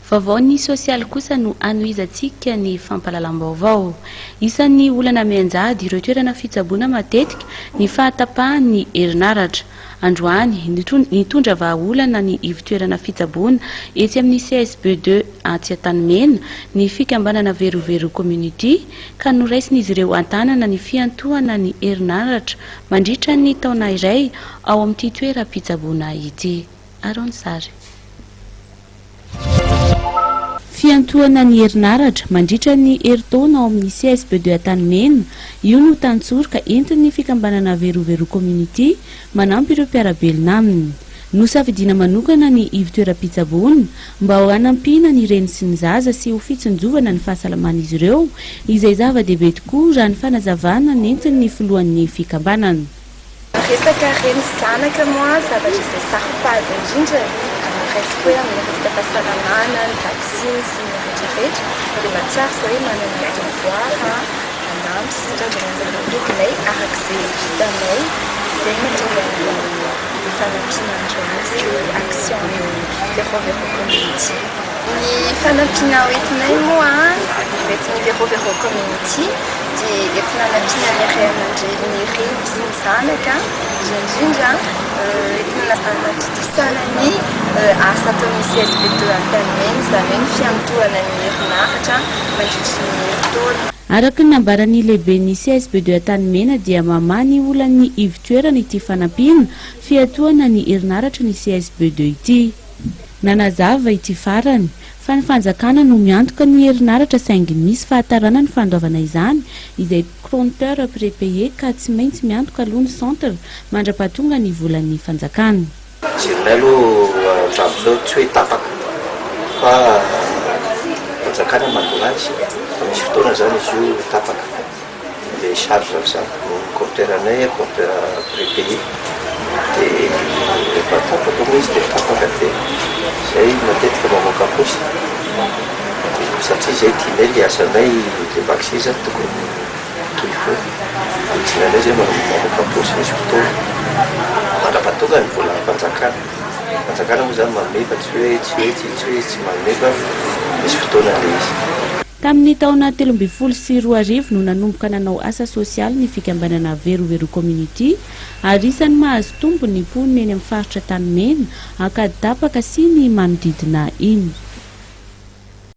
Vaovaon'ny sosialy kosa no hanohizantsika ny fampahalalam-baovao. Isan'ny olana mianjady ireo toerana fitsaboana matetika ny fahatapahan'ny herinaratra. Androany, nitondra vahaolana ny ivon-toerana fitsaboana etsy amin'ny CSB deux atsy Antanimena ny fikambanana Verovero Community ka noraisin'izy ireo an-tanana ny fiantohana ny herinaratra mandritra ny taona iray ao amin'ity toeram-pitsaboana ity. Araho ny sary. Fiantohana ny herinaratra mandritra ny herintaona ao amin'ny CSB de Antanimena, io no tantsoroka entin'ny fikambanana Verovero Community manampy ireo mpiara-belona aminy. Nosafidiana manokana ny ivon-toeram-pitsaboana mba ho hanampiana ny reny sy ny zaza sy ho fitsinjovana ny fahasalaman'izy ireo, izay zava-dehibe tokoa raha ny fanazavana nentin'ny filohan'ny fikambanana. Resaka reny sy zanaka moa zavatra izay saro-pady indrindra raisiko hoe amin'ny resaka fahasalamana, ny vaksiny sy ny rehetra rehetra dia mahatsiaro izao hoe manana devoir hanampy sy hitondra ny anjara birikinay araka izay vitanay. Izay no mahatonga ny fanampiana androany sy action ny Vero Vero Community. Ny fanampiana hoentinay moa hoentin'ny Vero Vero Community dia entina hanampiana ny ray aman-dreny, ny reny sy ny zanaka, indrindra indrindra entina hanatontosana ny asa ataon'ny CSB deux Antanimena, izany hoe ny fiantohana ny herinaratra mandritry ny herintaona. Araka ny nambaran'ny lehiben'ny CSB deux Antanimena dia mamaha ny olan'ny ivon-toerana ity fanampiana fiantohana ny herinaratry ny CSB deux ity. Nanazava ity farany fa ny fanjakana no miantoka ny herinaratra saingy misy fahatarana ny fandoavana izany izay compteur prépayé ka tsy maintsy miantoka aloha ny centre mandra-pahatonga ny volan'ny fanjakana. Jironay aloha hatramin'izao tsy hoe tapaka fa fanjakana mandoa azy fa misy fotoana izany izy io tapaka. Dia charge zany ny compteur anay compteur prépayé dia rehefa tapaka moa izy dia tapaka dia zay matetika mamoaka paosy dia satria zay tianay le asanay le vaccin zany tokony hitohy foana dia tsindraindray zay mamoaka paosy misy fotoana mandra-pahatonga ny vola fanjakana. Fanjakana moa zany manome fa tsy hoe tsy hoe tsy hoe tsy manome fa misy fotoana le izy. Tamin'ny taona 2013 no nanomboka nanao asa sosialy ny fikambanana Verovero Community ary isan'ny mahazo tombony ny mponina eny amin'ny faritra Antanimena, Ankaditapaka sy ny manodidina iny.